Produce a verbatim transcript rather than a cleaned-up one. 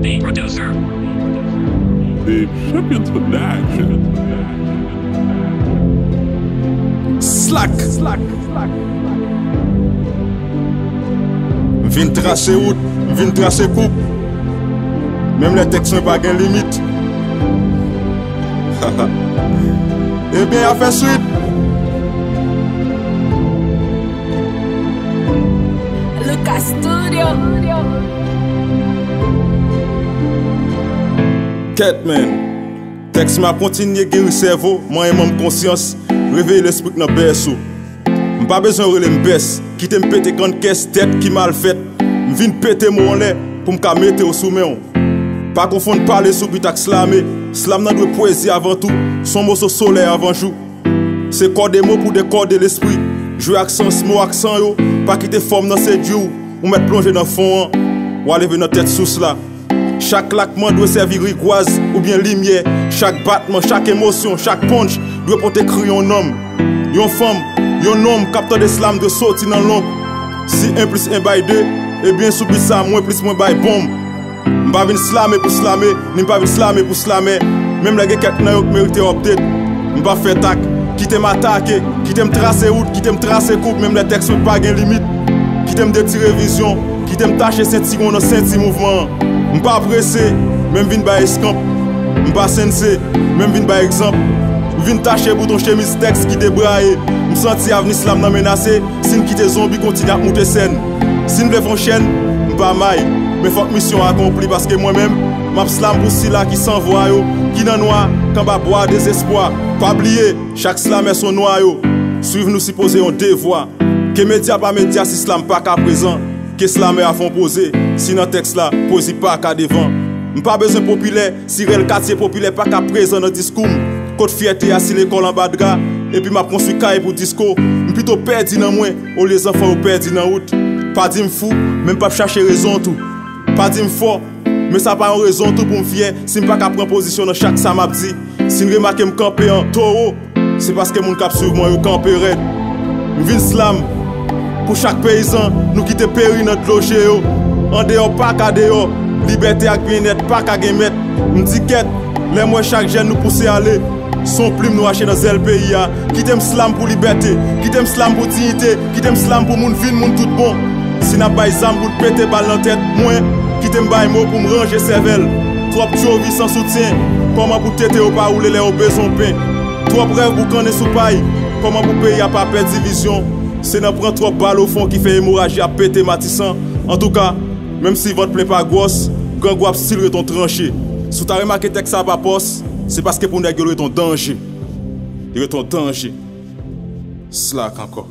Producer. The Champions Production. Slack. M vin trase wout, m vin trase koup. Menm lè tèks mwen pa gen limit. Ebyen, afè swit. Lucas Studio. Kèt, man. Tèks m ap kontinye geri sèvo, manyen manm konsyans, reveye lespri k nan bèso. M pa bezwen yo rele m bèst, kite m pete kann kès tèt ki mal fèt. M vin pete mo anlè pou m ka mete yo sou men w. Pa konfonn pale sou bit ak slame. Slam nan dwe pwezi avan tou, s on moso solèy avan jou. Se kòde mo pou dekòde lespri. Jwe ak sans mo ak san yo, pa kite fòm nan sedui w. Ou mèt plonje nan fon an, w a leve nan tèt sous la. Chak klakman dwe sèvi rigwaz oubyen limyè. Chak batman, chak emosyon, chak punch dwe pote kri yon nonm, yon fanm, yon nonm k ap tande slam dwe soti nan lonb. Si en plis en bay de, ebyen sou bit sa mwen plis mwen bay bonm. M pa vin slame pou slame, ni m pa vin slame pou slamè. Menm lè gen kèk nan yo k merite update, m pa fè tak. Kite m atake, kite m trase wout, kite m trase koup, menm lè tèks mwen pa gen limit. Kite m detire vizyon, kite m tache sentiwon nan senti mouvman an. M pa prese, men m vin bay eskanp. M pa sense, men m vin bay egzanp. M vin tache bouton chemiz tèks ki debraye. M santi avni slam nan menase, si n kite zonbi kontinye ap moute sèn. Si n vle fè yon chèn, m pa may. Men fòk misyon an akonpli paske mwen menm, m ap slam pou sila ki san vwa yo, ki nan nwa, k anba bwa dezespwa. Pa bliye, chak slamè s on nwayo. Swiv nou sipoze yon devwa. Ke medya pa medya si slam pa ka prezan. Ke slamè a fè yon poze, si nan tèks la, pwezi pa ka devan. M pa bezwen popilè, si rèl katye popilè pa ka prezan nan diskou m. Kot fyète a si lekòl anba dra, epi m ap konstwi kay pou disko. M pito pèdi nan mwen, olye zanfan yo pèdi nan wout. Pa di m fou, men m p ap chache rezon tou. Pa di m fò, men sa pa yon rezon tou pou m fyè si m pa ka pran pozisyon nan chak sa m ap di. Si n remake m kanpe an towo, se paske moun k ap swiv mwen yo kanpe rèd. M vin slam pou chak peyizan nou kite peri nan dlo je yo. Andeyò pa ka deyò, libète ak byennèt pa ka gen mèt. M di kèt, lè m wè chak jèn nou pouse ale. S on plim nou rache nan zèl peyi a. Kite m slam pou libète, kite m slam pou diyite, kite m slam pou moun vin moun tout bon. Si n ap bay zam pou n pete bal nan tèt mwen, kite m bay mo pou m ranje sèvèl. Twòp tchovi san soutyen, kòman pou tete yo pa woule lè yo bezwen pen? Twòp rèv boukannen sou pay, kòman pou peyi a pa pèdi vizyon? Se nan pran twòp bal ofon ki fè emoraji ap pete Matisan. Antouka, menm si vant plen pa gwòs, grangou ap still ret on tranche. Si w ta remake tèks sa pa pòs, se paske pou nèg yo l ret on danje. Li ret on danje. Slack ankò.